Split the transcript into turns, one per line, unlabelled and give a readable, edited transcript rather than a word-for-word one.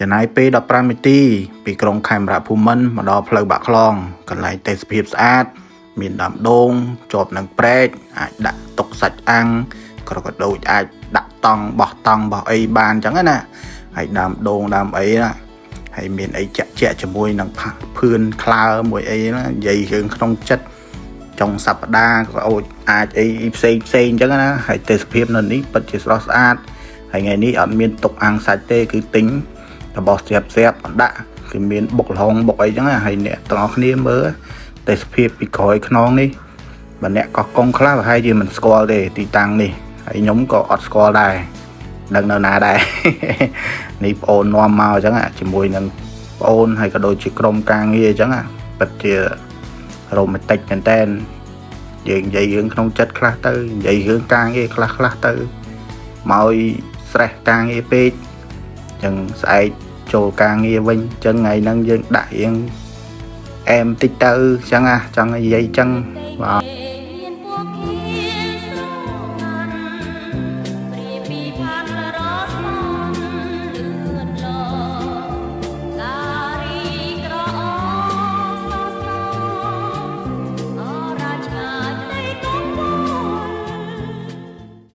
ចំណាយពេល15នាទីពីក្រុងខេមរៈភូមិន្ទមកដល់ផ្លូវបាក់ខ្លងកន្លែងទេសភាពស្អាត មានដើមដូងជាប់នឹងព្រែកអាចដាក់ទុកសាច់អាំងក៏ក៏ដូចអាចដាក់តង់បោះតង់បោះអីបានអញ្ចឹងណាហើយដើមដូងដើមអីណាហើយមានអីចាក់ចាក់ជាមួយនឹងភឿនក្លើមួយអីណានិយាយរឿងក្នុងចិត្តចុងសប្តាហ៍ក៏អូចអាចអីផ្សេងផ្សេងអញ្ចឹងណាហើយទេសភាពនៅនេះពិតជាស្រស់ស្អាតហើយថ្ងៃនេះអត់មានទុកអាំងសាច់ទេគឺទិញរបស់ស្រាប់ស្រាប់អណ្ដាក់គឺមានបុកល្ហុងបុកអីចឹងណាហើយអ្នកទាំងអស់គ្នាមើលទេសភាពពីក្រោយខ្នងនេះបើអ្នកកោះកុងខ្លះប្រហែលជាមិនស្គាល់ទេទីតាំងនេះហើយខ្ញុំក៏អត់ស្គាល់ដែរដឹងនៅណាដែរ នេះប្អូននាំមកអញ្ចឹងជាមួយនឹងប្អូនហើយក៏ដូចជាក្រុមការងារអញ្ចឹងពិតជារ៉ូមែនទិកមែនតើយើងនិយាយរឿងក្នុងចិត្តខ្លះទៅនិយាយរឿងការងារខ្លះខ្លះទៅមកឲ្យ stress ការងារពេកអញ្ចឹងស្អែកចូលការងារវិញអញ្ចឹងថ្ងៃហ្នឹងយើងដាក់រៀងអែមតិចទៅអញ្ចឹងណាចង់និយាយអញ្ចឹងបាទ។